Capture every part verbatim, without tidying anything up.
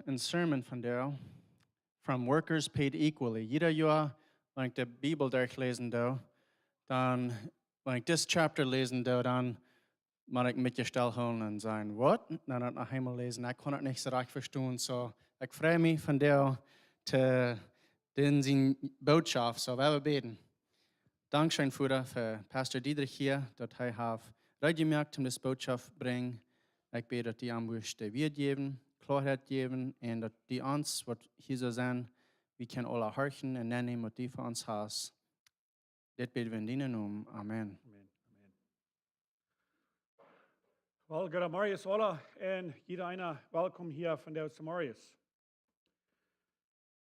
Een sermon vondoag: From Workers Paid Equally. Jieda Joa, wan ekj de Bibel derchläsen doo, dan, wan ekj dis chapter läsen doo, dan mott ekj mie stell hoolen un sajen: "Waut?" Dan daut noch eemol läsen. Ekj kaun daut nich soo rajcht vestonen, soo ekj frei mie vondoag to dän siene Bootschoft, soo wie woaren bäden. Dankscheen, Voda, fa Pastor Dietrich hia, daut hee haft reed jemoakt, om dise Bootschoft brinjen. Ekj bäd, daut du am wurscht de Wieed jäwen, Kloaheit jäwen, un daut du ons, waut hia soo sent, wie kjennen aula horchen un aunnämen, waut du fa ons hast. Dit bäd wie en dienen Nomen. Amen. Amen. Amen. Well, good morning, aula, un jieda eena, welkom hia vondoag zemorjes.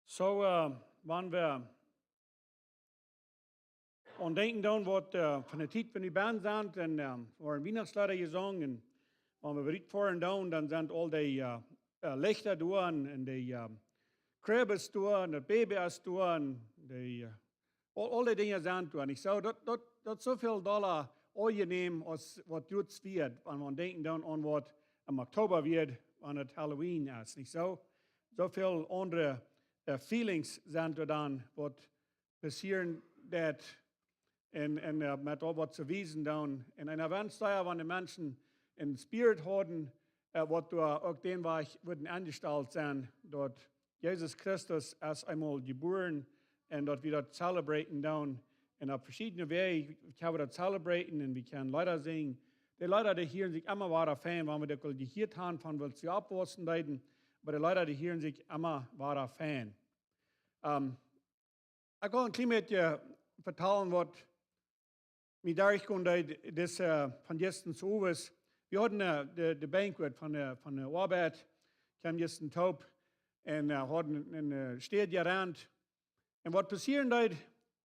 Soo, äh, wan wie aun denkjen doonen, waut, äh, von de Tiet, wan wie benne sent, un, ähm, wie haben Wienachtsleeda jesungen, un wan wie rutfoaren doonen, dan sent aul dee, äh, äh, Lichta doa un, un dee, äh, Kribbes doa un daut Baby es doa un dee, äh, aul, aul dee Dinja sent doa. Nich soo, daut, daut, daut soo väl dolla aunjenäm aus waut jrod wia, wan wie denkjen dan aun waut em Oktoba wia, wan et Halloween es, nich soo? Soo väl aundre, äh, feelings sent doa dan, waut passieren deit un, un, äh, met aul waut see wiesen dan. Un eena wenscht sikj, wan de Menschen een Spirit hauden, äh, waut doa uk dän Wajch wudden aunjestalt sennen, daut Jesus Christus es eemol jebuaren un daut wie daut celebraten dan. Un opp veschiedne Wäaj kjenn wie daut celebraten un wie kjennen Leeda sinjen. Dee Leeda, dee hieren sikj emma wada fein, wan wie dee aul jehieet haben, von waut see oppwaussen deeden. Oba dee Leeda, dee hieren sikj emma wada fein. Ähm, ekj well een kjlien bät vetalen waut mie derchkjeem, dee, dis, äh, von jistren Owes. Wie hauden, äh, de, de banquet von de, von de Oabeit, kjeem jistren toop un, äh, hauden een, äh, Städ jerant. Un waut passieed, dee,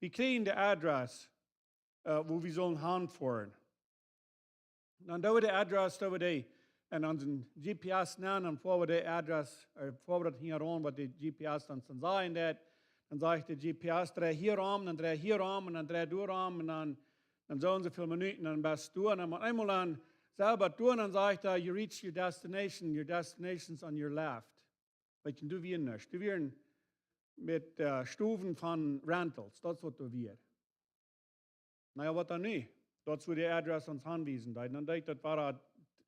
wie kjrieejen de Adress, äh, wua wie sullen hanfoaren. Dan doo wie de Adress, doo wie dee en onsen G P S nenn, dan foa wie de Adress, äh, foa wie daut hinjaraun, waut de G P S dan, dan sajen deit. Dan sajcht de G P S: "Drei hia rom, dan drei hia rom un dan drei doa rom un dan, dan soo un soo väl Minuten, dan best du doa." Un dan met eemol dan, selfst doa, dan sajcht hee: "You reach your destination, your destination's on your left." Weetst, doa wia nuscht. Doa wieren met, äh, Stowen von rentals, daut es waut doa wia. Na jo, waut dan nu? Daut es wua de Adress ons hanwiesen deed. Dan deed daut wada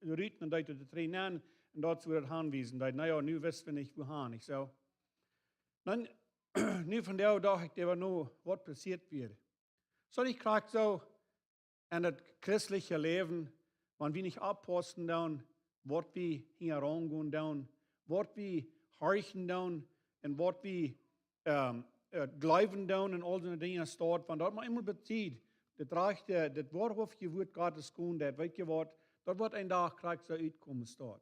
rut, dan deed daut de Tree nenn, un daut es wua daut hanwiesen deed. Na jo, nu wist wie nich wua han, nich soo? Dan, nu vondoag docht ekj äwa no, waut passieet wia. Soo, ekj kjrieech soo en daut christelje Läwen, wan wie nich oppaussen dan, waut wie hinjaraun gonen dan, waut wie horchen dan un waut wie, ähm, äh, jleewen dan un aul soone Dinja, staut, wan daut mau eemol bediet, daut rajchte, daut woarhauftje Wuat Gottes kjemt, daut, weetst waut, daut woat een Dach krakjt soo utkomen, staut.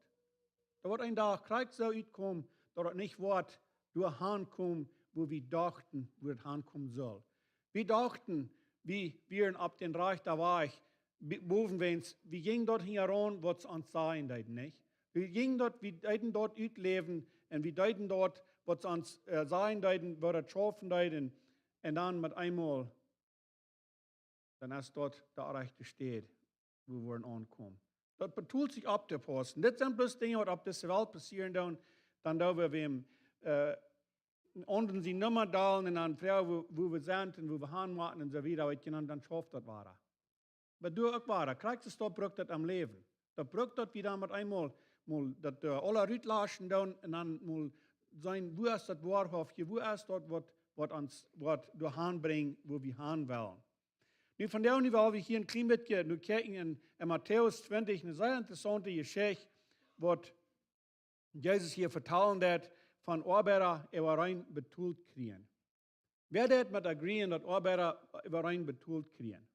Daut woat een Dach krakjt soo utkomen, daut et nich woat doa hankomen, wua wie dochten, wua et hankomen sull. Wie dochten, wie wieren opp dän rajchten Wajch, bi-, bowen wäajens, wie jinjen daut hinjaraun, waut see ons sajen deeden, nich? Wie jinjen daut, wie deeden daut utläwen un wie deeden daut, waut see ons, äh, sajen deeden, woo daut schaufen deed, un dan met eemol, dan es daut de rajchte Städ, wua wie woaren aunkomen. Daut betolt sikj opptopaussen. Dit sent bloos Dinja, waut opp dise Welt passieren dan. Dan doo wie wäm, äh, aundren siene Numma dalen un dan froagen, wua, wua wie sent un wua wie han motten un soo wieda. Weetst, dan, dan schauft daut wada. Oba doa uk wada. Krakjt soo brukt daut em Läwen. Daut brukt daut wie dan met eemol, mol daut, äh, aula rutlaschen dan un dan mol seenen, wua es daut woarhauftje, wua es daut, waut, waut ons, waut doa hanbrinjt, wua wie han wellen. Nu, vondoag nu well wie hia een kjlien bät no kjikjen en, en Matäus twintich, eene sea interessaunte Jeschicht, waut Jesus hia vetalen deed von Oabeida äwareen betolt kjrieen. Wäa deit met agreeen, daut Oabeida äwareen betolt kjrieen?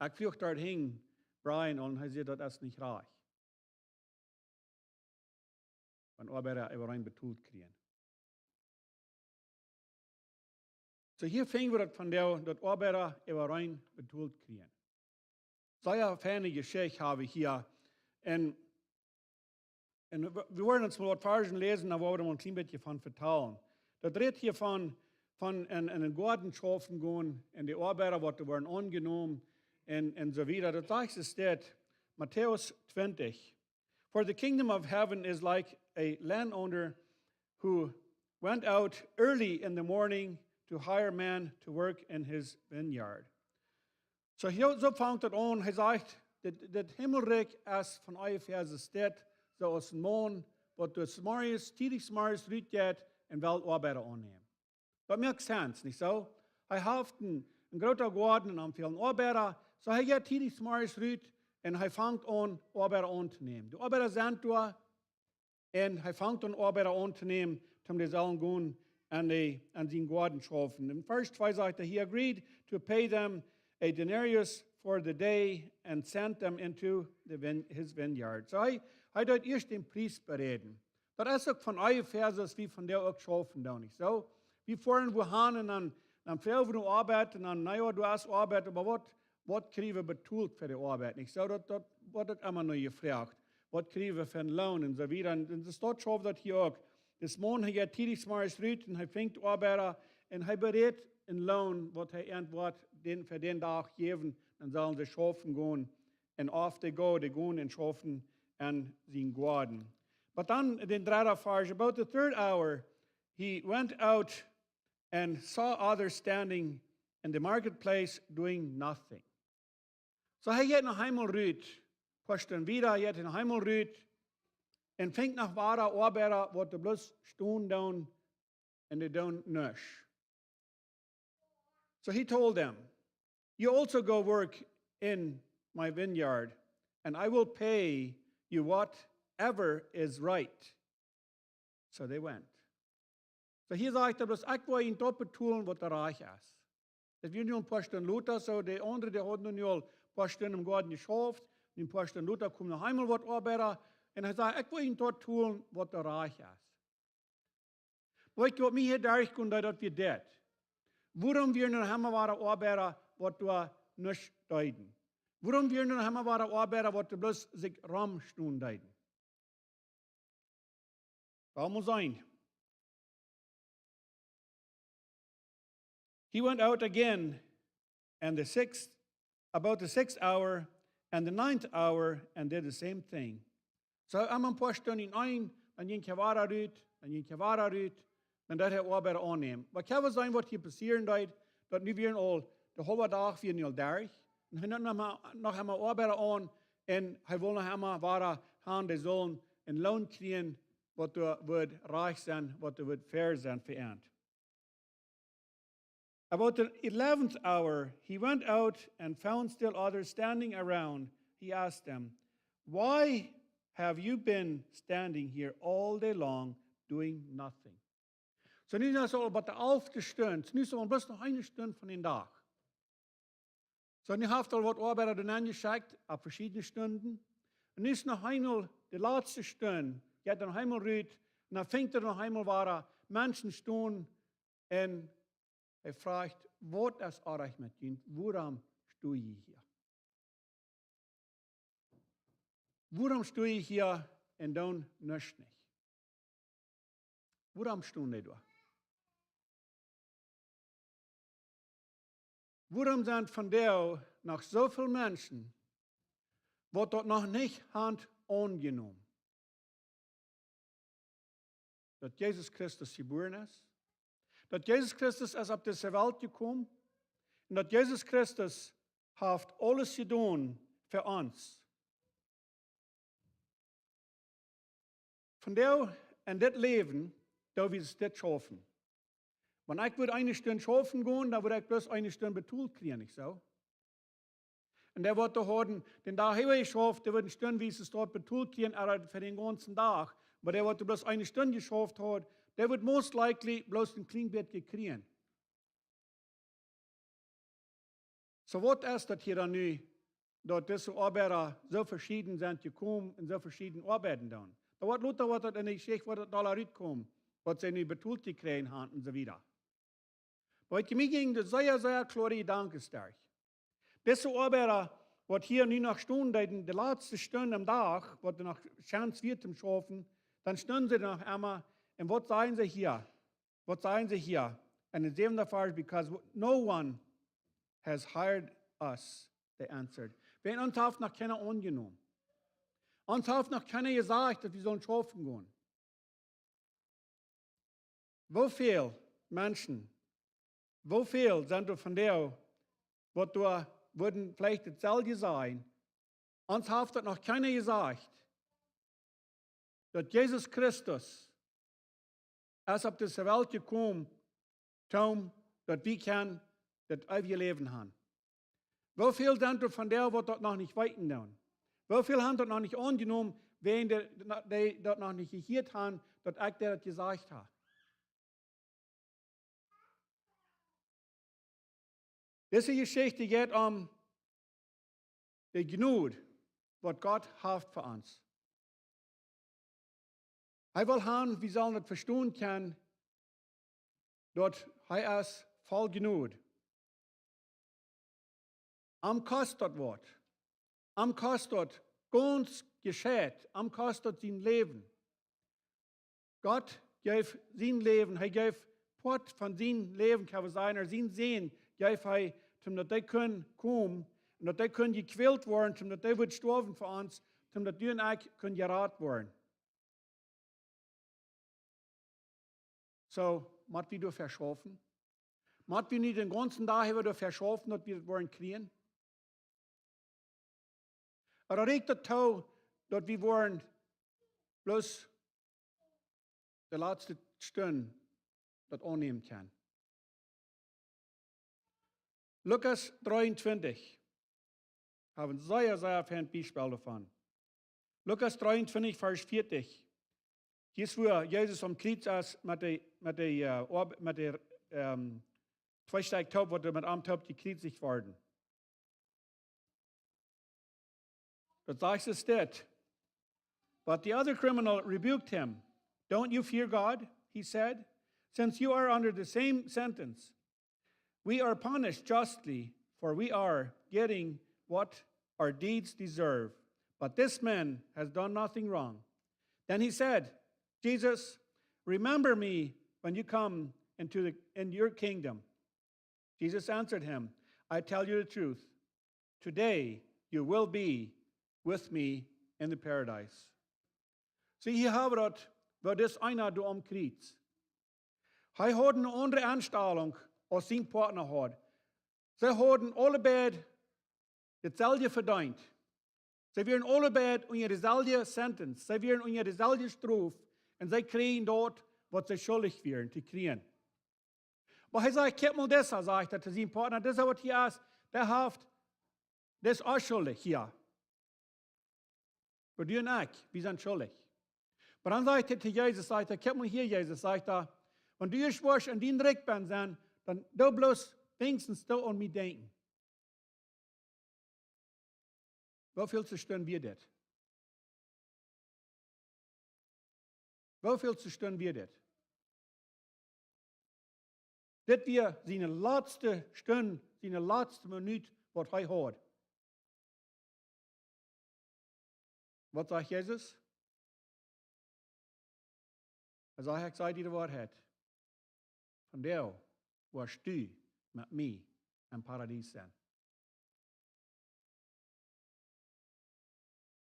Ekj fruach doa hinjen Brian aun un hee säd, daut es nich rajcht, wan Oabeida äwareen betolt kjrieen. Soo, hia finj wie daut vondoag, daut Oabeida äwareen betolt kjrieen. Sea feine Jeschicht hab wie hia. Un, un wie, wie woaren ons mol waut Varzen läsen, dan woa wie mol een kjlien bät von vetalen. Daut rät hia von, von en, en een Goaden schaufen gonen un de Oabeida, waut doa woaren aunjenomen un, un soo wieda. Daut sajcht et, Matäus twintich, For the kingdom of heaven is like a landowner who went out early in the morning to hire men to work in his vineyard. So hia, soo fangt et aun. Hee sajcht, dit, dit Himmelrikj es von onjefäa soo steit, soo aus een Maun, waut doa zemorjes, tiedich zemorjes rutjeit un well Oabeida aunnämen. Daut moakt sense, nich soo? Hee haft een, een grooten Goaden un väl Oabeida. Soo hee jeit tiedich zemorjes rut un hee fangt aun, Oabeida auntonämen. De Oabeida sent doa un hee fangt aun, Oabeida auntonämen, om dee sellen gonen aun de, aun sienen Goaden schaufen. In Varsch twee sajcht et, he agreed to pay them a denarius for the day and sent them into the vine-, his vineyard. Soo hee, hee deed ieescht dän Pries beräden. Daut es uk von onjefäa soo aus wie vondoag uk schaufen doonen, nich soo? Wie foaren wua han un dan, dan froagen wie no Oabeit un dan, na jo, du hast Oabeit, oba waut, waut kjrie wie betolt fa de Oabeit, nich soo? Daut, daut woat uk emma no jefroacht. Waut kjrie wie fa een Loon un soo wieda. Un, un soo staut schauft daut hia uk. Dis Maun, hee jeit tiedich zemorjes rut un hee finjt Oabeida un hee berät een Loon, waut hee an woat dän, fa dän Dach jäwen, dan sellen see schaufen gonen. And off they go, dee gonen un schaufen aun sienen Goaden. But then, dän dredden Varsch, about the third hour, he went out and saw others standing in the marketplace doing nothing. Soo hee jeit noch eemol rut, poa Stund wieda, jeit hee noch eemol rut un finjt noch wada Oabeida, waut doa bloos stonen doonen un dee doonen nuscht. So he told them, you also go work in my vineyard, and I will pay you whatever is right. So they went. Soo hia sajcht hee bloos, ekj woa junt daut betolen, waut rajcht es. Daut wia nu een poa Stund lota, soo de aundre, dee hauden nu aul een poa Stund em Goaden jeschauft, un een poa Stund lota kjeem noch eemol waut Oabeida, un hee säd, ekj woa junt daut betolen, waut rajcht es. Weet jie, waut mie hia derchkjeem, daut, daut wia dit. Wuarom wieren doa noch emma wada Oabeida, waut doa nuscht deeden? Wuarom wieren doa noch emma wada Oabeida, waut doa bloos sikj romstonen deeden? Lot mol seenen. He went out again, and the sixth, about the sixth hour, and the ninth hour, and did the same thing. Soo, emma een poa Stund enn, dan jinkj hee wada rut, dan jinkj hee wada rut, dan deed hee Oabeida aunnämen. Waut kaun sennen, waut hia passieren deed, daut nu wia aul, de haulwe Dach wia nu aul derch, un hee neem noch emma, noch emma Oabeida aun, un hee wull noch emma wada han, dee sullen een Loon kjrieen, waut doa wudd rajcht sennen, waut doa wudd fair sennen fa an. About the eleventh hour, he went out and found still others standing around. He asked them, why have you been standing here all day long doing nothing? Soo, nu es et aul bie de alfte Stund. Nu es et aul bloos noch eene Stund von dän Dach. Soo, nu haft hee aul waut Oabeida doa nenn jeschekjt, opp veschiedne Stunden. Un nu es noch eemol de latste Stund, jeit hee noch eemol rut, un dan finjt hee noch eemol wada Menschen stonen, un hee fruacht, waut es orrajcht met junt, wuarom sto jie hia? Wuarom sto jie hia un doonen nuscht nich? Wuarom stonen dee doa? Wuarom sent vondoag noch soo väl Menschen, waut daut noch nich han aunjenomen, daut Jesus Christus jebuaren es, daut Jesus Christus es opp dise Welt jekomen, un daut Jesus Christus haft aules jedonen fa ons? Vondoag enn dit Läwen, doa wie dit schaufen. Wan ekj wudd eene Stund schaufen gonen, dan wudd ekj bloos eene Stund betolt kjrieen, nich soo? Un dee, waut doa hauden dän Dach äwa jeschauft, dee wudden stundwies daut betolt kjrieen, oba fa dän gaunzen Dach. Oba dee, waut doa bloos eene Stund jeschauft haud, dee wudd most likely bloos een kjlien bät kjrieen. Soo, waut es daut hia dan nu, daut dise Oabeida soo veschieden sent jekomen un soo veschieden oabeiden doonen? Dan woat lota, woat daut enne Jeschicht, woat daut aula rutkomen, waut see nu betolt jekjräajen han un soo wieda. Oba weet jie, mie jinjen doa sea, sea kloare Jedanken derch. Dise Oabeida, waut hia nu noch stonen deeden, de latste Stund aum Dach, waut doa noch Chance wia toom schaufen, dan stunden see noch emma, un waut sajen see hia? Waut sajen see hia? Enn dän säwenden Varsch, because no one has hired us, they answered. Wäajen ons haft noch kjeena aunjenomen. Ons haft noch kjeena jesajcht, daut wie sellen schaufen gonen. Woo väl Menschen, woo väl sent doa von dee, waut doa wudden veleicht daut selwje sajen? Ons haft daut noch kjeena jesajcht, daut Jesus Christus es opp dise Welt jekomen, toom daut wie kjennen daut eewje Läwen han. Woo väl sent doa von dee, waut daut noch nich weeten doonen? Woo väl han daut noch nich aunjenomen, wäajen dee, dee daut noch nich jehieet han, daut ekj dee daut jesajcht ha? Dise Jeschicht jeit om de Jnod, waut Gott haft fa ons. Hee well han, wie sellen daut vestonen kjennen, daut hee es voll Jnod. Am kost daut waut. Am kost daut gaunz jescheit. Am kost daut sien Läwen. Gott jeef sien Läwen, hee jeef Poat von sien Läwen, kaun wie sajen, ooda sien Sän jeef hee, toom daut hee kunn komen un daut hee kunn jekwält woaren, toom daut hee wudd stoawen fa ons, toom daut du un ekj kunnen jerat woaren. Soo, mott wie doafäa schaufen? Mott wie nu dän gaunzen Dach äwa doafäa schaufen, daut wie daut woaren kjrieen? Ooda rieekjt daut too, daut wie woaren bloos de latste Stund daut aunnämen kjennen? Lukas dreeuntwintich, hab een sea, sea fein Biespel doavon. Lukas dreeuntwintich, Varsch vieetich. Hia es, wua Jesus aum Kjriez es met de, met de, äh, Oab-, met de, ähm, twee Stekj Toop, waut doa met am toop jekjriezicht worden. Daut sajcht et dit. But the other criminal rebuked him. "Don't you fear God?" he said, "since you are under the same sentence? We are punished justly, for we are getting what our deeds deserve. But this man has done nothing wrong." Then he said, "Jesus, remember me when you come into the, in your kingdom." Jesus answered him, "I tell you the truth. Today you will be with me in the paradise." See, hia hab wie daut, woo dis eena doa aum Kjriez. Hee haud eene aundre Enstalunk aus sien Partner haud. See hauden aule beid daut selwje vedeent. See wieren aule beid unja de selwje sentence. See wieren unja de selwje Strof. Un see kjrieejen daut, waut see schuldich wieren to kjrieen. Oba hee sajcht: "Kjikj mol, disa," sajcht hee to sien Partner, "disa, waut hia es, dee haft, dee es uk schuldich hia. Wie doonen uk, wie sent schuldich." Oba dan sajcht hee to Jesus, sajcht hee: "Kjikj mol hia, Jesus," sajcht hee, "wan du ieescht woascht en dien Rikj bennen sennen, dan doo bloos weens doo aun mie denkjen." Woo väl Stunden wia dit? Woo väl Stunden wia dit? Dit wia siene latste Stund, siene latste Minut, waut hee haud. Waut sajcht Jesus? Hee sajcht: "Ekj saj die de Woarheit. Vondoag woascht du met mie em Paradies sennen."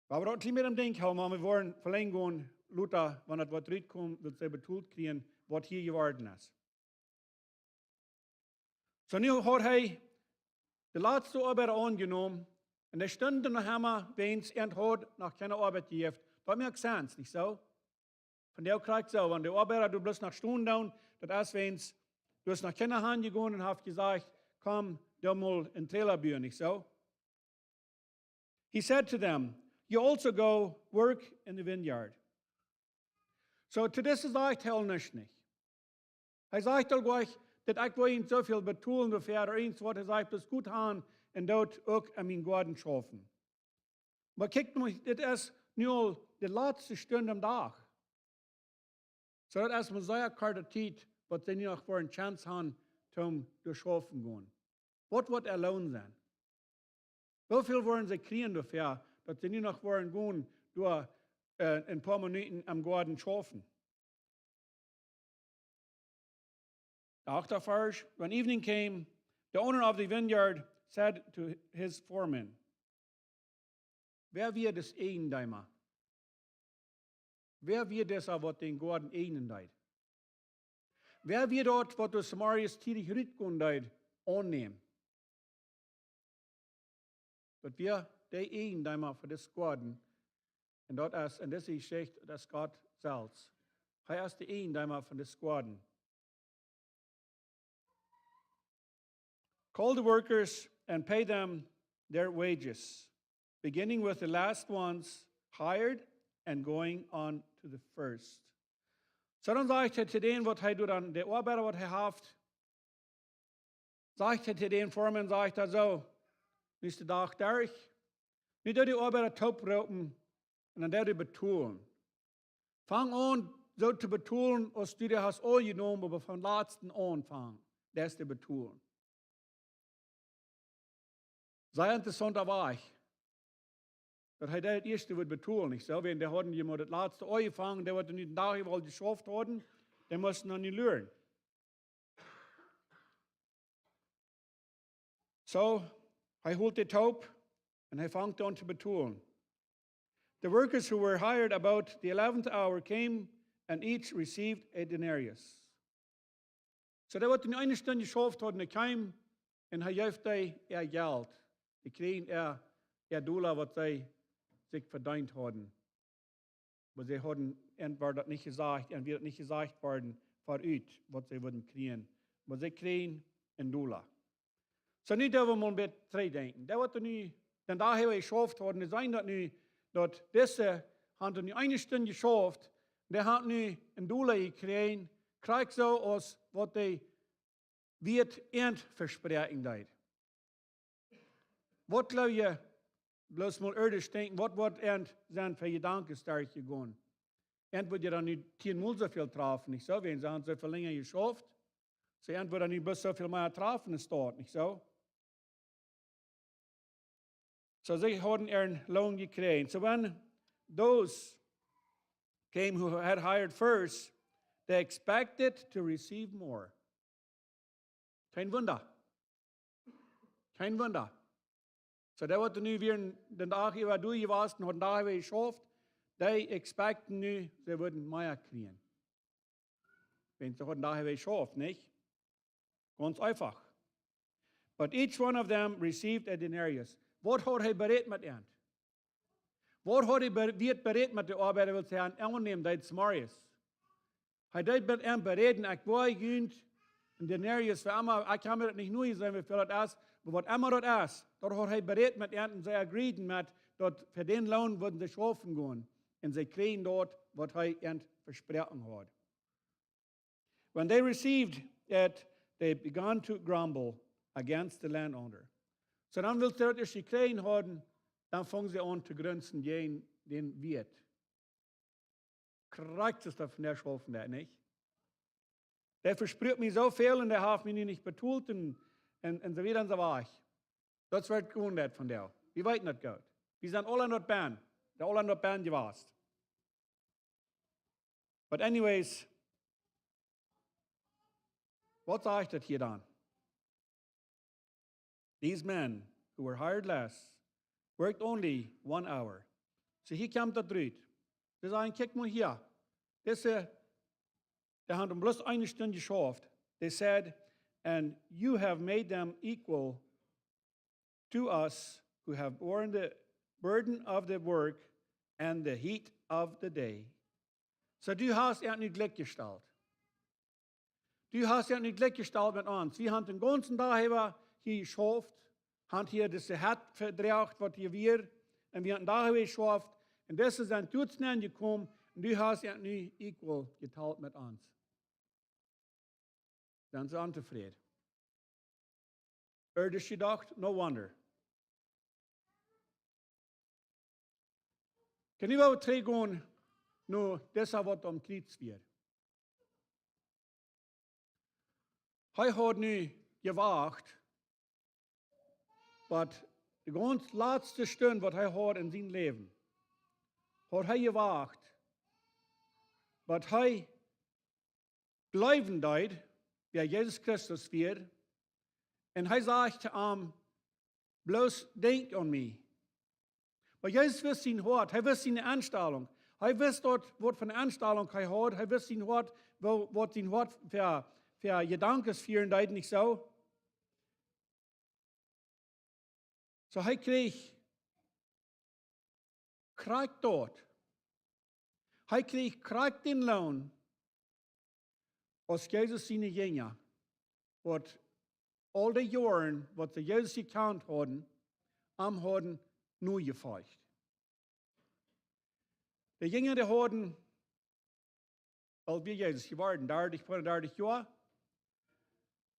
Oba wie daut nich mea em Denkj hoolen, oba wie woaren veleicht gonen lota, wan daut woat rutkomen, daut see betolt kjrieen, waut hia jeworden es. Soo, nu haud hee de latste Oabeida aunjenomen, un dee stunden noch emma, wiels an haud noch kjeene Oabeit jejäft. Daut moakt Sinn, nich soo? Vondoag krakjt soo, wan de Oabeida doa bloos noch stonen doonen, daut es, wiels doa es noch kjeena hanjegonen un haft jesajcht: "Komm, doo mol een Trailer buen," nich soo? He said to them, "You also go work in the vineyard." Soo, to dise sajcht hee nuscht nich. Hee sajcht uk nich, daut ekj well junt soo väl betolen doafäa ooda irjent waut. Hee sajcht: "Bloos goot han un doot uk en mienen Goaden schaufen." Oba kjikj mol, dit es nu aul de latste Stund aum Dach. Soo, daut es mau sea korte Tiet, waut see nu noch fa eene Chance han, toom doa schaufen gonen. Waut woat äa Loon sennen? Woo väl woaren see kjrieen doafäa, daut see nu noch woaren gonen doa, äh, een poa Minuten em Goaden schaufen? De achte Varsch: "When evening came, the owner of the vineyard said to his foreman," Wäa wia dis Eejendeema? Wäa wia disa, waut dän Goaden ieejnen deed? Wäa wia daut, waut de Samarias tiedich rutgonen deed, aunnämen? Daut wia de Ieejendeema von disen Goaden. Un daut es en dise Jeschicht, daut es Gott selfst. Hee es de Ieejendeema von disen Goaden. Call the workers and pay them their wages, beginning with the last ones hired and going on to the first. Soo dan sajcht hee to dän, waut hee doa dan, de Oabeida, waut hee haft, sajcht hee to dän Foreman, sajcht hee soo: Nu es de Dach derch. Nu doo de Oabeida tooproopen un dan doo de betolen. Fang aun, soo to betolen, aus du dee hast aunjenomen, oba von latsten aunfangen, daut es de betolen. Sea interessaunt, daut wia, daut hee daut ieeschte wudd betolen, nich soo? Wan dee hauden jemaunt daut latste aunjefongen, dee waut nu dän Dach äwa aul jeschauft hauden, dee musten noch nich luren. Soo, hee holt de toop un hee fangt aun to betolen. The workers who were hired about the eleventh hour came and each received a denarius. Soo, dee waut nu eene Stund jeschauft hauden, dee kjeemen un hee jeef dee äa Jelt. Dee kjrieejen äa, äa Dola, waut see sikj vedeent hauden. Oba see hauden, an wia daut nich jesajcht, an wia daut nich jesajcht worden, verut, waut see wudden kjrieen. Oba see kjrieejen een Dola. Soo, nu doo wie mol een bät trigjdenkjen. Dee waut nu dän Dach äwa jeschauft hauden, dee seenen daut nu, daut dise hauden nu eene Stund jeschauft, dee hauden nu een Dola jekjräajen, krakjt soo aus waut dee Wieet an vespräakjen deed. Waut jleew jie, bloos mol irdisch denkjen, waut woat an sennen fa Jedanken derchjegonen? An wudd je dan nu tieenmol soo väl trafen, nich soo? Wan see hauden soo väl lenja jeschauft, see an wudd dan nu bloos soo väl mea trafen, es daut nich soo? Soo see hauden äaren Loon jekjräajen. So when those came who had hired first, they expected to receive more. Kjeen Wunda. Kjeen Wunda. Soo, dee waut nu wieren dän Dach äwa doa jewast un hauden dän Dach äwa jeschauft, dee expecten nu, see wudden mea kjrieen. Wan see hauden dän Dach äwa jeschauft, nich? Gaunz eefach. But each one of them received a denarius. Waut haud hee berät met an? Waut haud hee be-, wia berät met de Oabeida, wiels hee an aunnämen deed zemorjes? Hee deed met an beräden: Ekj woa junt een denarius fa emma, ekj kaun mie daut nich nu sajen, woo väl daut es, oba waut emma daut es, daut haud hee berät met an un see agreeden met daut, fa dän Loon wudden see schaufen gonen. Un see kjrieejen daut, waut hee an vesproaken haud. When they received it, they began to grumble against the landowner. Soo, dan, wiels see daut ieescht jekjräajen hauden, dan fungen see aun to grunzen jäajen dän Wieet. Krakjt soo aus daut vondoag uk, nich? Dee vespruak mie soo väl un dee haft mie nu nich betolt un, un, un soo wieda un soo wieda. Daut es waut jegonen es vondoag. Wie weeten daut goot. Wie sent aula en daut benn. Dee aula en daut benn jewast. But anyways, waut sajcht daut hia dan? These men who were hired less worked only one hour. Soo, hia kjemt daut rut. See sajen: Kjikj mol hia. Dise, dee hauden bloos eene Stund jeschauft. They said, "And you have made them equal to us who have borne the burden of the work and the heat of the day." Soo, du hast an nu jlikj jestalt. Du hast an nu jlikj jestalt met ons. Wie haben dän gaunzen Dach äwa hia jeschauft, haben hia dise Hett vedroagen, waut hia wia, un wie haben dän Dach äwa jeschauft, un dise sent doa nenn jekomen, un du hast an nu equal jetalt met ons. Dan sent see ontofräd. Irdisch jedocht, no wonder. Kjenn wie woll trigjgonen no disa, waut aum Kjriez wia? Hee haud nu jewacht, bat de gaunz latste Stund, waut hee haud en sien Läwen, haud hee jewacht, bat hee jleewen deed, wäa Jesus Christus wia. Un hee säd to am: "Bloos denkj aun mie." Oba Jesus wist sien Hoat, hee wist siene Enstalunk. Hee wist daut, waut fa eene Enstalunk hee haud. Hee wist sien Hoat, woo, waut sien Hoat fa, fa Jedanken fieren deed, nich soo? Soo, hee kjrieech krakjt daut. Hee kjrieech krakjt dän Loon aus Jesus siene Jinja, waut aul de Joaren, waut see Jesus jekjant hauden, am hauden nojefolcht. De Jinja, dee hauden, aul wia Jesus jeworden, dartich, fiefundartich Joa.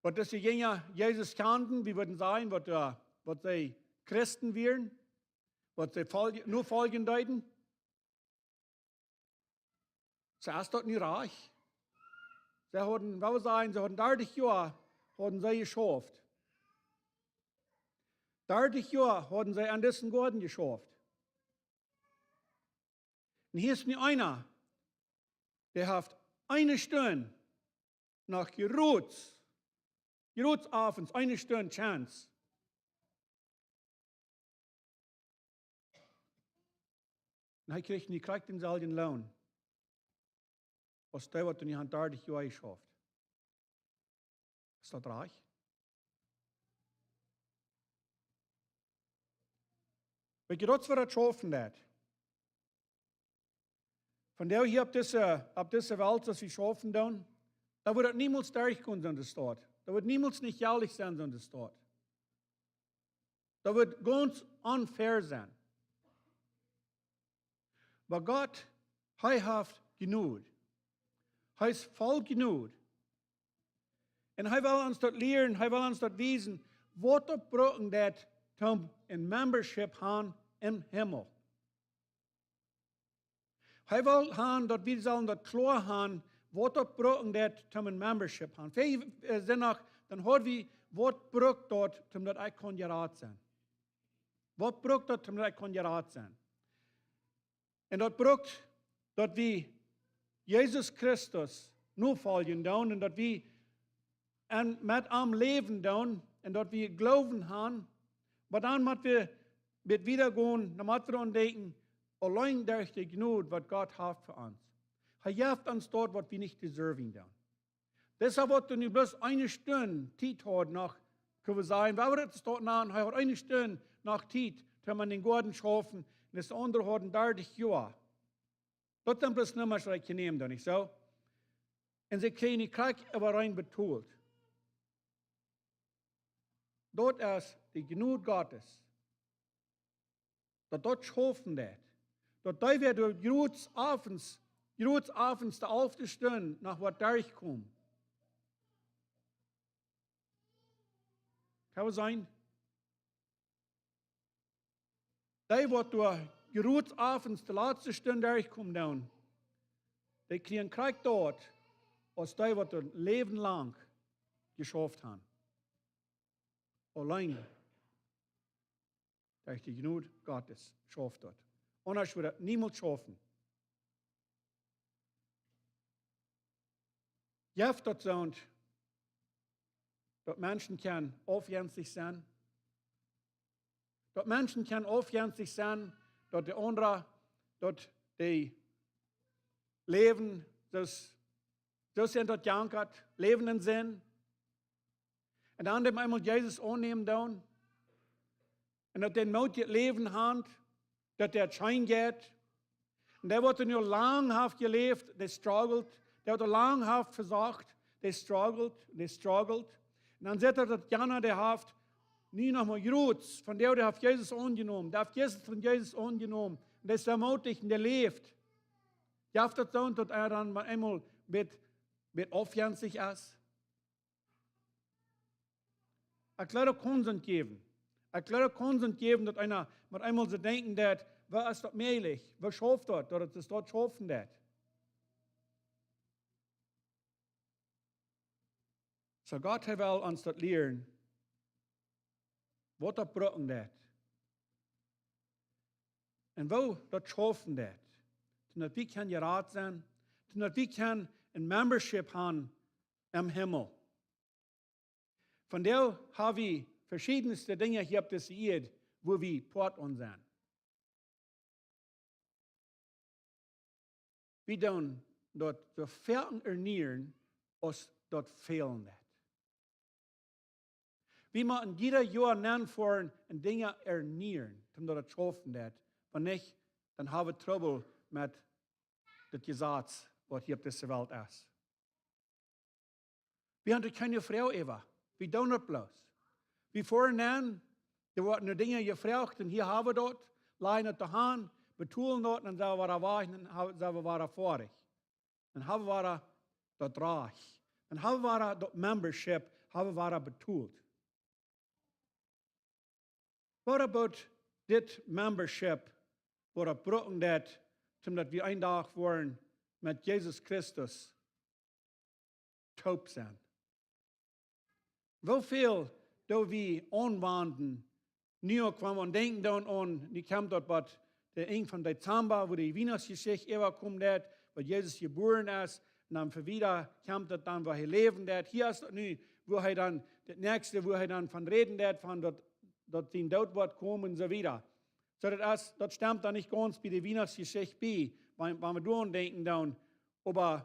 Waut dise Jinja Jesus kjanden, wie wudden sajen, waut, äh, waut see Christen wieren, waut see folj-, nofoljen deeden. Soo es daut nu rajcht. See hauden, well wie sajen, see hauden dartich Joa hauden see jeschauft. Dartich Joa hauden see aun disen Goaden jeschauft. Un hia es nu eena, dee haft eene Stund noch jrods, jrods Owents, eene Stund Chance. Un hee kjrieech nu krakjt dänselwjen Loon aus dee, waut nu aun dartich Joa jeschauft. Es daut rajcht? Weet jie, daut es waut daut schaufen deit. Von doa hia opp dise, opp dise Welt, aus wie schaufen doonen, doa woat daut niemols derchkomen, soone Staut. Doa woat niemols nich jelich sennen, soone Staut. Daut woat gaunz unfair sennen. Oba Gott, hee haft Jnod. Hee es voll Jnod. Un hee well ons daut lieren, hee well ons daut wiesen, waut daut brucken deit, om een Membership han em Himmel. Hee well han, daut wie sellen daut kloa han, waut daut brucken deit, om een Membership han. Wie, äh, sent noch, dan haud wie, waut brukt daut, om daut ekj kaun jerat sennen? Waut brukt daut, om daut ekj kaun jerat sennen? Un daut brukt, daut wie Jesus Christus nofoljen doonen un daut wie en, met am läwen doonen un daut wie Gloowen han, oba dan mott wie met wieda gonen, dan mott wie aun denkjen, auleen derch de Jnod, waut Gott haft fa ons. Hee jeft ons daut, waut wie nich deserving doonen. Daut es waut wie nu bloos eene Stund Tiet hauden noch, kjenn wie sajen, wie woaren daut nanen, hee haud eene Stund noch Tiet, om aun dän Goaden schaufen, un de aundre hauden dartich Joa. Daut sent bloos Nummasch, waut ekj jenomen hab, nich soo? Un see kjrieen krakjt äwarein betolt. Daut es de Jnod Gottes. Daut daut schaufen deit. Daut dee, wäa doa jrods Owents, jrods Owents de alfte Stund noch woat derchkomen. Kjenn wie seenen? Dee, waut doa jrods Owents de latste Stund derchkomen doonen, dee kjrieen krakjt daut, aus dee, waut doa Läwen lang jeschauft han. Auleen derch de Jnod Gottes schauft daut. Aundasch wudd daut niemols schaufen. Jeft daut soont, daut Menschen kjennen aufjenstich sennen? Daut Menschen kjennen aufjenstich sennen, daut de aundre, daut dee läwen, soo aus, soo aus see daut jankat, läwen en Sind. Un dan dee eemol Jesus aunnämen doonen. Un daut dee een moodjet Läwen han, daut dee scheen jeit. Un dee, waut nu lang haft jeläft, dee struggelt. Dee, waut lang haft vesocht, dee struggelt, dee struggelt. Un dan sitt hee, daut jana, dee haft nu noch mau jrods, von dee, dee haft Jesus aunjenomen. Dee haft Jesus, von Jesus aunjenomen. Un dee es vemoodich un dee läft. Jeft daut soont, daut hee dan mau eemol met, met aufjenstich es? Ekj jleew, daut kaun soont jäwen. Ekj jleew, daut kaun soont jäwen, daut eena met eemol soo denkjen deit, woo es daut mäajlich? Woo schauft daut, daut et soo schaufen deit? Soo Gott, hee well ons daut lieren, waut daut brucken deit. Un woo daut schaufen deit. Toom daut wie kjennen jerat sennen, toom daut wie kjennen een Membership han em Himmel. Von doa ha wie veschiedenste Dinja hia opp dise Ieed, wua wie Poat aun sent. Wie doonen daut soo foaken ernieren aus daut fälen deit. Wie motten jieda Joa nenfoaren un Dinja ernieren, om daut et schaufen deit. Wan nich, dan ha wie Trubbel met daut Jesaz, waut hia opp dise Welt es. Wie haben kjeene Froag äwa. Wie doonen daut bloos. Wie foaren nen, doa woaren Dinja jefroacht un hia ha wie daut, lajen et doa han, betolen daut, dan sent wie wada wajch, dan ha-, sent wie wada foadich. Dan ha wie wada daut Rajcht. Dan ha wie wada daut Membership, ha wie wada betolt. What about dit Membership, waut daut brucken deit, om daut wie een Dach woaren met Jesus Christus toop sennen? Woo väl doo wie aunwenden? Nu uk, wan wie denkjen dan aun, nu kjemt daut waut de Enj von Dezamba, wua de Wienachtsjeschicht äwakomen deit, wua Jesus jebuaren es, un dan fa wieda kjemt daut dan, wua hee läwen deit. Hia es daut nu, wua hee dan, daut näakjste, wua hee dan von räden deit, von daut, daut sien Doot woat komen un soo wieda. Soo daut es, daut stemt dan nich gaunz bie de Wienachtsjeschicht bie, wan, wan wie doaraun denkjen dan, oba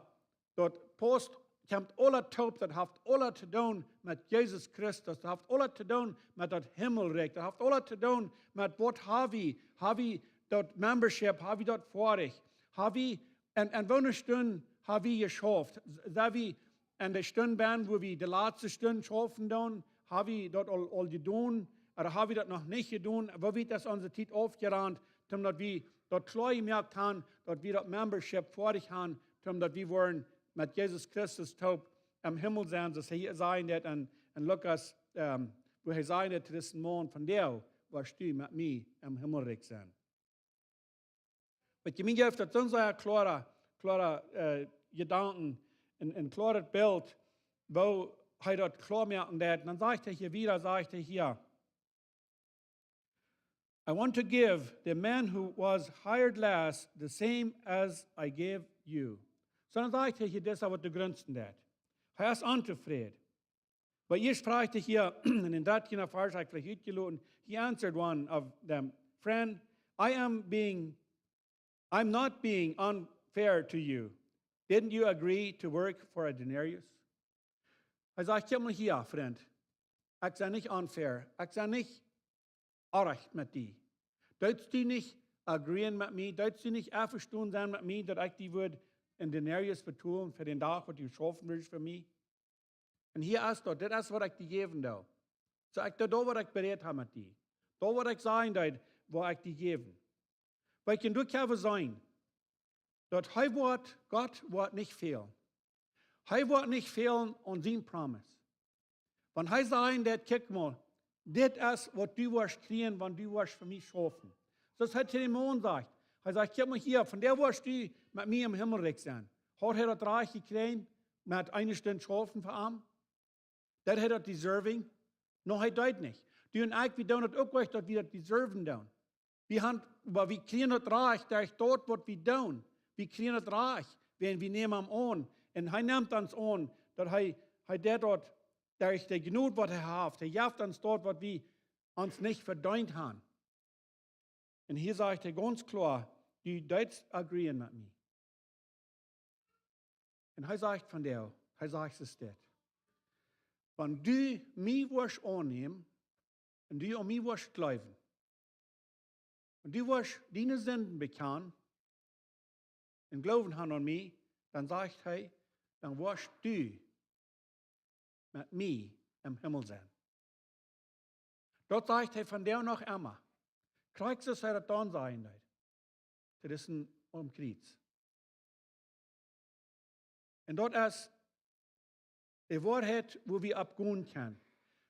daut pausst, kjemt aules toop, daut haft aules to doonen met Jesus Christus, daut haft aules to doonen met daut Himmelrikj, daut haft aules to doonen met waut ha wie, ha wie daut Membership, ha wie daut foadich, ha wie, un, un woone Stund ha wie jeschauft, sent wie en de Stund benn, wua wie de latste Stund schaufen doonen, ha wie daut aul, aul jedonen, ooda ha wie daut noch nich jedonen, woo wiet es onse Tiet aufjerant, om daut wie daut kloa jemoakt han, daut wie daut Membership foadich han, om daut wie woaren met Jesus Christus toop em Himmel sennen, soo aus hee hia sajen deit en, en Lukas, ähm, wua hee sajen deit to disen Maun: "Vondoag woascht du met mie em Himmelrikj sennen." Waut jie mie jeft, daut sent sea kloare, kloare, äh, Jedanken, een, een kloaret Bilt, woo hee daut kloa moaken deit. Un dan sajcht hee hia wieda, sajcht hee hia: "I want to give the man who was hired last the same as I gave you." Soo dan sajcht hee hia, dis es waut de Jrinsen deit. Hee es ontofräd. Oba ieescht froagt hee hia, en dän dartieenden Varsch, hab ekj veleicht utjeloten, he answered one of them: "Friend, I am being, I'm not being unfair to you. Didn't you agree to work for a denarius?" Hee sajcht: "Kjikj mol hia, Frint. Ekj sie nich unfair. Ekj sie nich oajch met die. Deetst du nich agreeen met mie? Deetst du nich envestonen sennen met mie, daut ekj die wudd een Denarius betolen fa dän Dach, waut du jeschaufen wudst fa mie? Un hia es daut, dit es waut ekj die jäwen doo. Soo, ekj doo daut, waut ekj berät hab met die. Daut, waut ekj sajen deed, woa ekj die jäwen." Weetst du, du kaust seenen, daut hee woat, Gott woat nich fälen. Hee woat nich fälen aun siene Promise. Wan hee sajen deit: "Kjikj mol, dit es waut du woascht kjrieen, wan du woascht fa mie schaufen." Soo aus hee to dän Maun sajcht. Hee sajcht: "Kjikj mol hia, vondoag woascht du met mie em Himmelrikj sennen." Haud hee daut Rajcht jekjräajen, met eene Stund schaufen fa am? Deed hee daut deserving? Nä, hee deed nich. Du un ekj, wie doonen daut uk nich, daut wie daut deserven doonen. Wie han, oba wie kjrieen daut Rajcht derch daut, waut wie doonen. Wie kjrieen daut Rajcht, wan wie nämen am aun. Un hee nemt ons aun, daut hee, hee deit daut derch de Jnod, waut hee haft. Hee jeft ons daut, waut wie ons nich vedeent han. Un hia sajcht hee gaunz kloa: "Du deetst agreeen met mie." Un hee sajcht vondoag, hee sajcht es dit: "Wan du mie woascht aunnämen un du aun mie woascht jleewen, un du woascht diene Sinden bekjanen un Gloowen han aun mie, dan," sajcht hee, "dan woascht du met mie em Himmel sennen." Daut sajcht hee vondoag noch emma. Krakjt soo aus hee daut dan sajen deed. Daut es een aum Kjriez. Un daut es de Woarheit, wua wie opp gonen kjennen.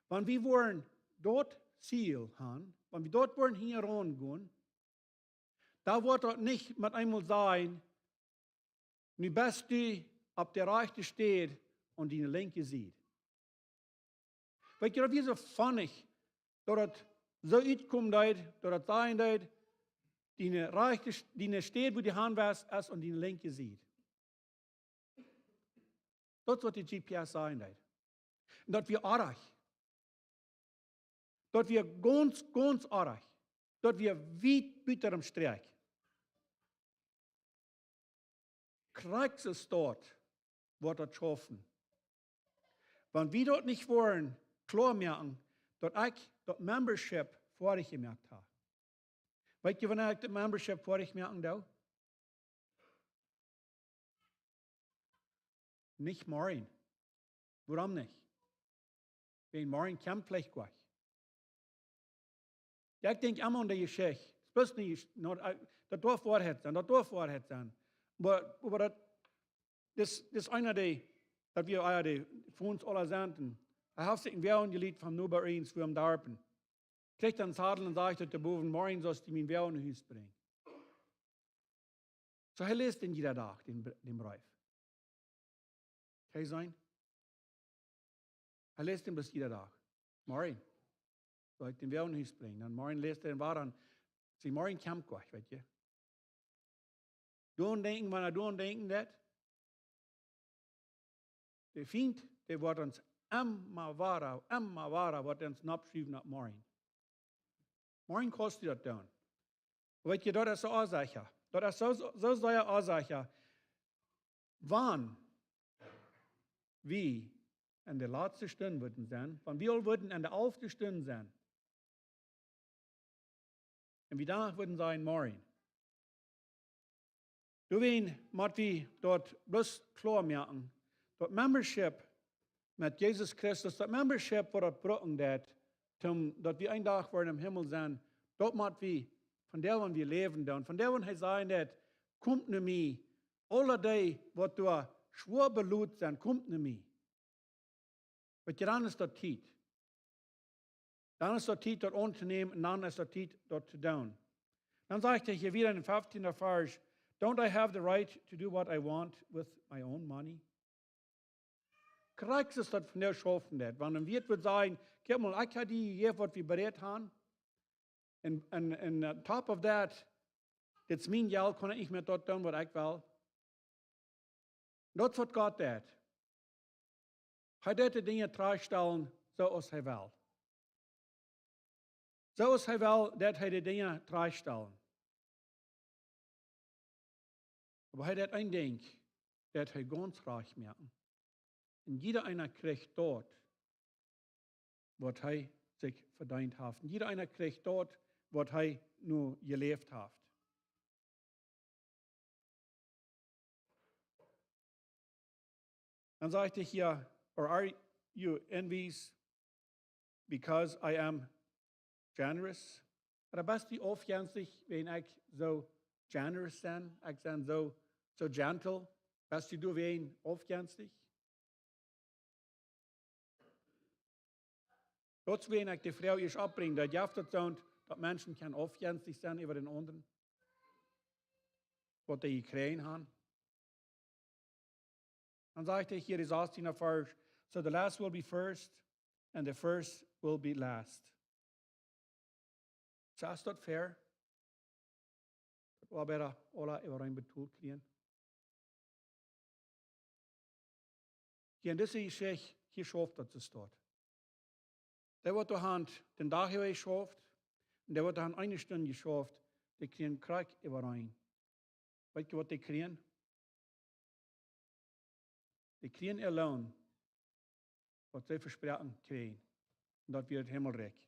Wan wie woaren daut Ziel han, wan wie daut woaren hinjaraun gonen, dan woat daut nich met eemol sajen: "Nu best du opp de rajchte Städ aun diene linkje Sied." Weetst du, daut wia soo funny, daut daut soo utkomen deed, daut daut sajen deed: "Diene rajchte, diene Städ, wua du han woascht, es aun diene linkje Sied." Daut es waut de G P S sajen deed. Un daut wia oajch. Daut wia gaunz, gaunz oajch. Daut wia wiet buta däm Strakj. Krakjt soo woat daut schaufen. Wan wie daut nich woaren kloa moaken, daut ekj daut Membership foadich jemoakt hab. Weet jie, wanea ekj daut Membership foadich moaken doo? Nich morjen. Wuarom nich? Wäajen morjen kjemt veleicht goa nich. Jo, ekj denkj emma aun de Jeschicht. Daut doaf Woarheit sennen, daut doaf Woarheit sennen. Oba, oba daut, daut es eena, dee, daut wie ea de Fons aula sent. Un hee haft sikj een Woagen jelieet von Noba Reens, wua em Darpen. Kjricht een Sadel un sajcht daut de bowen: "Morjen saust du mien Woagen no Hus brinjen." Soo, hee läst dän jieda Dach, dän Bre-, dän Breef. Kjenn jie seenen? Hee läst dän bloos jieda Dach. Morjen saul ekj dän Woagen no Hus brinjen. Dan morjen läst hee dän wada un sajcht: "Morjen kjemt goa nich, weet jie." Doaraun denkjen, wan hee doaraun denkjen deit. De Fient, dee woat ons emma wada, emma wada, woat ons noppschuwen opp morjen. Morjen kaust du daut doonen. Weet jie, daut es soo onsecha. Daut es soo, soo sea onsecha. Wan wie en de latste Stund wudden sennen, wan wie aul wudden en de alfte Stund sennen, un wie doano wudden sajen: "Morjen." Doawäajen mott wie daut bloos kloa moaken. Daut Membership met Jesus Christus, daut Membership, waut daut brucken deit, toom daut wie een Dach woaren em Himmel sennen, daut mott wie von doa, wan wie läwen doonen, von doa, wan hee sajen deit: "Komt no mie, aula dee, waut doa schwoa belot sent, komt no mie." Weet jie, dan es daut Tiet. Dan es daut Tiet, daut auntonämen, un dan es daut Tiet, daut to doonen. Dan sajcht hee hia wada em feftienden Varsch: "Don't I have the right to do what I want with my own money?" Krakjt soo es daut vondoag schaufen deit. Wan een Wirt wudd sajen: "Kjikj mol, ekj hab die jejäft, waut wie berät haben. Un, un, un, uh, top of that, dit es mien Jelt, kaun ekj nich mea daut doonen, waut ekj well?" Daut es, waut Gott deit. Hee deit de Dinja trigjstalen, soo aus hee well. Soo aus hee well, deit hee de Dinja trigjstalen. Oba hee deit een Dinkj, deit hee gaunz rajcht moaken. Un jieda eena kjricht daut, waut hee sikj vedeent haft. Un jieda eena kjricht daut, waut hee nu jeläft haft. Dan sajcht hee hia: "Or are you envious because I am generous?" Ooda best du aufjenstich, wan ekj soo generous sie, ekj sie soo, soo gentle? Best du doawäajen aufjenstich? Daut es, wan ekj de Froag ieescht oppbrinj, daut jeft daut soo, daut Menschen kjennen aufjenstich sennen äwa dän aundren, waut dee jekjräajen haben. Dan sajcht hee hia, de sastiende Varsch: "So the last will be first, and the first will be last." Soo, es daut fair? Daut Oabeida aula äwareen betolt kjrieen? Hia en dise Jeschicht, hia schauft daut soo, staut. Dee, waut doa haben dän Dach äwa jeschauft, un dee, waut doa haben eene Stund jeschauft, dee kjrieen krakjt äwareen. Weet jie, waut dee kjrieen? Dee kjrieen äa Loon, waut see vesproaken kjrieejen. Un daut wia daut Himmelrikj.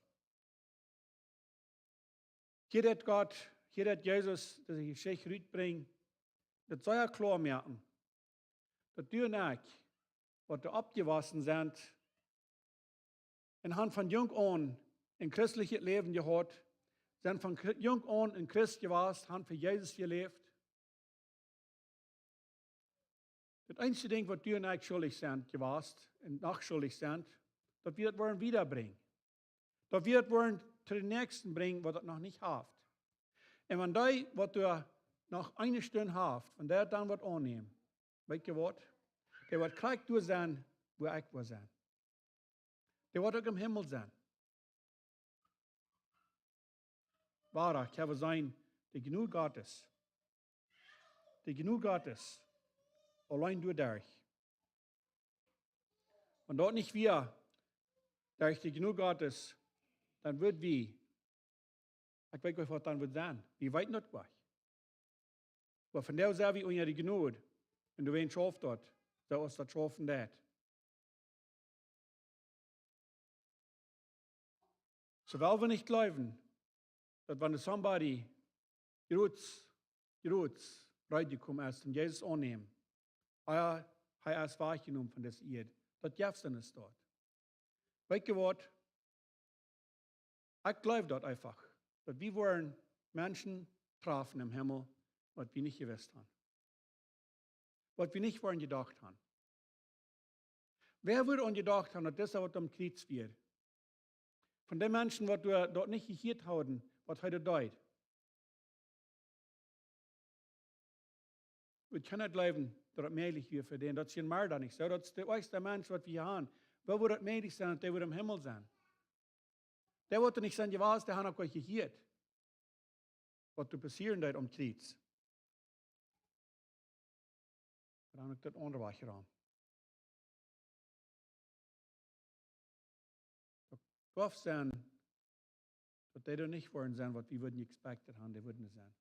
Hia deit Gott, hia deit Jesus dise Jeschicht rutbrinjen, daut see kloa moaken, daut du un ekj, waut doa oppjewossen sent, un haben von jung aun een christlichet Läwen jehaut, sent von Chri-, jung aun een Christ jewast, haben fa Jesus jeläft. Daut eensje Dinkj, waut du un ekj schuldich sent jewast un noch schuldich sent, daut wie daut woaren wiedabrinjen. Daut wie daut woaren to dän Näakjsten brinjen, waut daut noch nich haft. Un wan dee, waut doa noch eene Stund haft, wan dee daut dan woat aunnämen, weet jie waut? Dee woat krakjt doa sennen, wua ekj woa sennen. Dee woat uk em Himmel sennen. Wada, ekj hab jeseenen, de Jnod Gottes. De Jnod Gottes. Auleen doaderch. Wan daut nich wia, derch de Jnod Gottes, dan wudd wie, ekj weet nich, waut dan wudd sennen. Wie weeten daut nich. Oba vondoag sent wie unja de Jnod. Un doawäajen schauft daut, soo aus daut schaufen deit. Soo well wie nich jleewen, daut wan somebody jrod, jrod reed jekomen es, om Jesus aunnämen, hee, hee es wajchjenomen von dise Ieed. Daut jeft soo nich daut. Weetst du waut? Ekj jleew daut eefach, daut wie woaren Menschen trafen em Himmel, waut wie nich jewist haben. Waut wie nich woaren jedocht haben. Wäa wudd aun jedocht haben, daut disa waut aum Kjriez wia? Von dee Menschen, waut doa daut nich jehieet hauden, waut hee doa deed. Wie kjennen nich jleewen, daut daut mäajlich wia fa dän. Daut es een Marda, nich soo? Daut es de ieeschte Mensch, waut wie haben. Woo wudd daut mäajlich sennen, daut dee wudd em Himmel sennen? Dee woat nich sennen jewast, dee haft uk nich jehieet, waut doa passieren deed aum Kjriez. Dan uk daut aundre wajch raun. Daut darf sennen, daut dee doa nich woaren sennen, waut wie wudden expected haben, dee wudden sennen.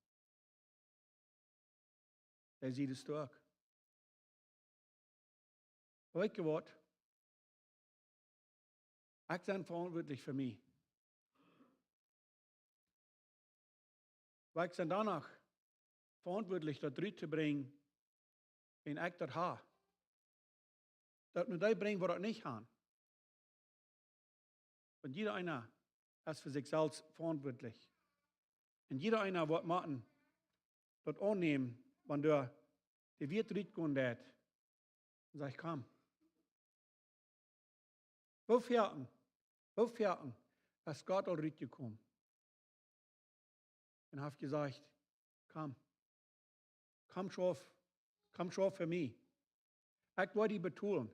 Dee sied es uk. Weetst du waut? Ekj sie veauntwuatlich fa mie. Oba ekj sie dan uk veauntwuatlich, daut rut to brinjen, wan ekj daut hab. Daut no dee brinjen, waut daut nich haben. Wan jieda eena es fa sikj selfst veauntwuatlich. Un jieda eena woat motten daut aunnämen, wan doa de Wieet rutkomen deit. Un sajcht: "Komm." Woo foaken, woo foaken es Gott aul rutjekomen un haft jesajcht: "Komm, komm, schauf, komm, schauf fa mie. Ekj woa die betolen."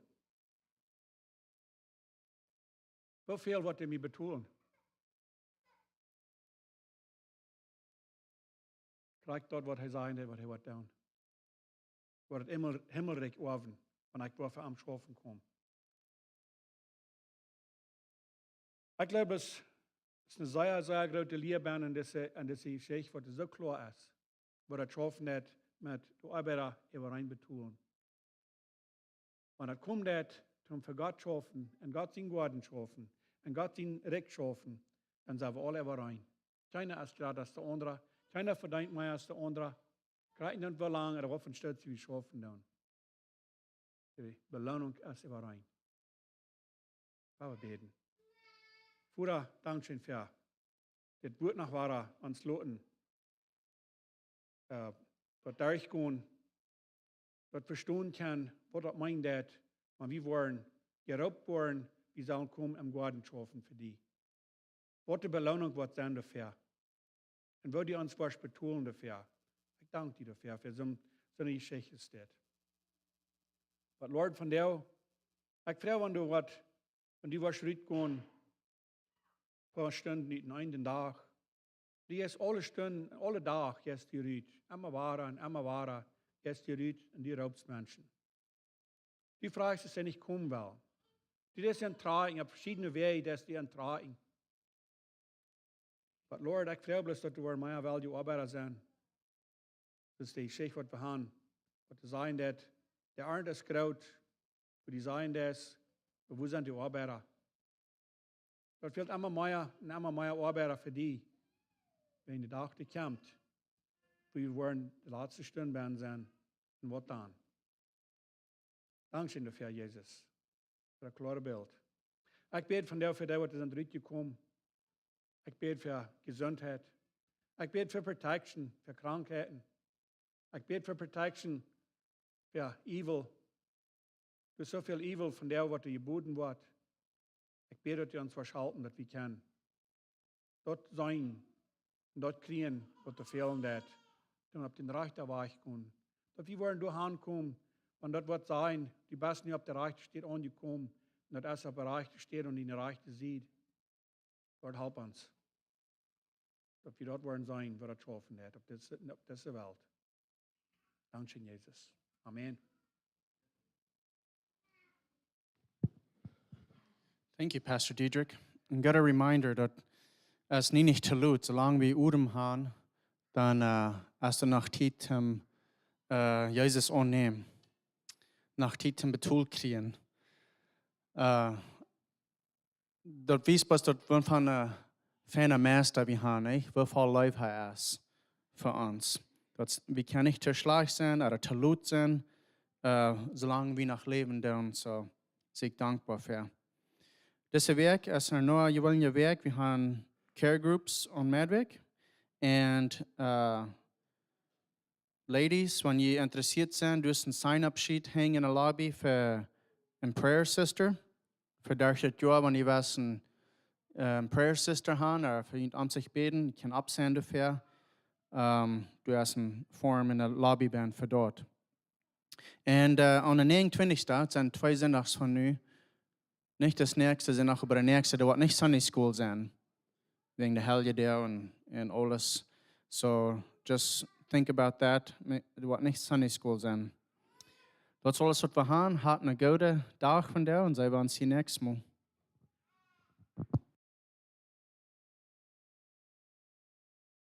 Woo väl woat hee mie betolen? Krakjt daut, waut hee säd, waut hee woat doonen. Woat daut Himmel-, Himmelrikj oawen, wan ekj woa fa am schaufen komen. Ekj jleew, daut es eene sea, sea groote Lia benne en dise, en dise Jeschicht, waut soo kloa es, woo daut schaufen deit met de Oabeida äwareen betolen. Wan daut kjemt, daut wie fa Gott schaufen, en Gott sien Goaden schaufen, en Gott sien Rikj schaufen, dan sent wie aule äwareen. Kjeena es jrata aus de aundra, kjeena vedeent mea aus de aundra. Krakjt dan woo lang, ooda waut fa Stoot wie schaufen doonen. De Beloonunk es äwareen. Lot ons bäden. Voda, dankscheen fa dit Wuat noch wada ons loten, äh, daut derchgonen, daut vestonen kjennen, waut daut meent, daut, wan wie woaren jeroopt woaren, wie sellen komen em Goaden schaufen fa die. Waut de Beloonunk woat sennen doafäa. Un woo du ons woascht betolen doafäa. Ekj dank die doafäa, fa soon, soone Jeschicht es dit. Waut, Lord, von die, ekj froag, wan du waut, wan du woascht rutkomen, poa Stunden ut en eenen Dach. Du jeist aule Stunden, aule Dach jeist du rut. Emma wada un emma wada jeist du rut un du roopst Menschen. Du frajchst, aus see nich komen wellen. Du deist an trakjen, opp veschiedne Wäaj deist du an trakjen. Oba Lord, ekj froag bloos, daut doa woaren mea welje Oabeida sennen. Daut es de Jeschicht, waut wie haben. Waut to sajen, daut de Arnt es groot, woo du sajen deist, oba wua sent de Oabeida? Daut fält emma mea un emma mea Oabeida fa die. Wan de Dach kjemt, wua wie woaren de latste Stund benne sennen. Un waut dan? Dankscheen doafäa, Jesus, fa daut kloare Bilt. Ekj bäd von die, fa dee, waut sent rutjekomen. Ekj bäd fa Jesuntheit. Ekj bäd fa Protection, fa Krankheiten. Ekj bäd fa Protection, fa evil. Doa es soo väl evil von dee, waut doa jeboden woat. Ekj bäd, daut du ons woascht halpen, daut wie kjennen daut seenen un daut kjrieen, waut doa fälen deit, dan opp dän rajchten Wajch gonen. Daut wie woaren doa aunkomen, wan daut woat sennen, du best nu opp de rajchte Städ aunjekomen, un daut es opp de rajchte Städ un opp de rajchte Sied. Lord, help ons, daut wie daut woaren seenen, waut daut schaufen deit opp dise, opp dise Welt. Dankscheen, Jesus. Amen. Thank you, Pastor Diedrich. And got a reminder daut et es nie nich too lot, soo lang wie Odem haben, dan, äh, es doa noch Tiet om, äh, Jesus aunnämen. noch Tiet toom betolt kjrieen. Äh, daut wiest bloos daut wie von een feina Meister wie haben, nich? Woo väl Leew hee es fa ons. Daut wie kjennen nich too schlajcht sennen ooda too lot sennen, äh, soo lang wie noch läwen doonen. Soo sie ekj dankboa fa. Dise Wäakj es noch eene jeweenelje Wäakj. Wie haben Care Groups aun Meddwäakj. Un, äh, Ladies, wan jie interessieet sent, doa es een Sign-up-Sheet henjen enne Lobby fa eene Prayer Sister. Fa derch dit Joa, wan jie wellen eene, äh, Prayer Sister haben ooda fa junt om sikj bäden, jie kjennen oppseenen doafäa. Ähm, doa es een Form enne Lobby benn fa daut. Un, äh, aun dän näajenuntwintichsten, daut sent twee Sindachs von nu, nich dän näakjsten Sindach, oba dän näakjsten, doa woat nich Sunday School sennen. Wäajen de Heljedoag un, un aules. So, just think about that. Doa woat nich Sunday School sennen. Daut es aules waut wie haben. Hat eenen gooden Dach vondoag un see woa ons näakjstet Mol.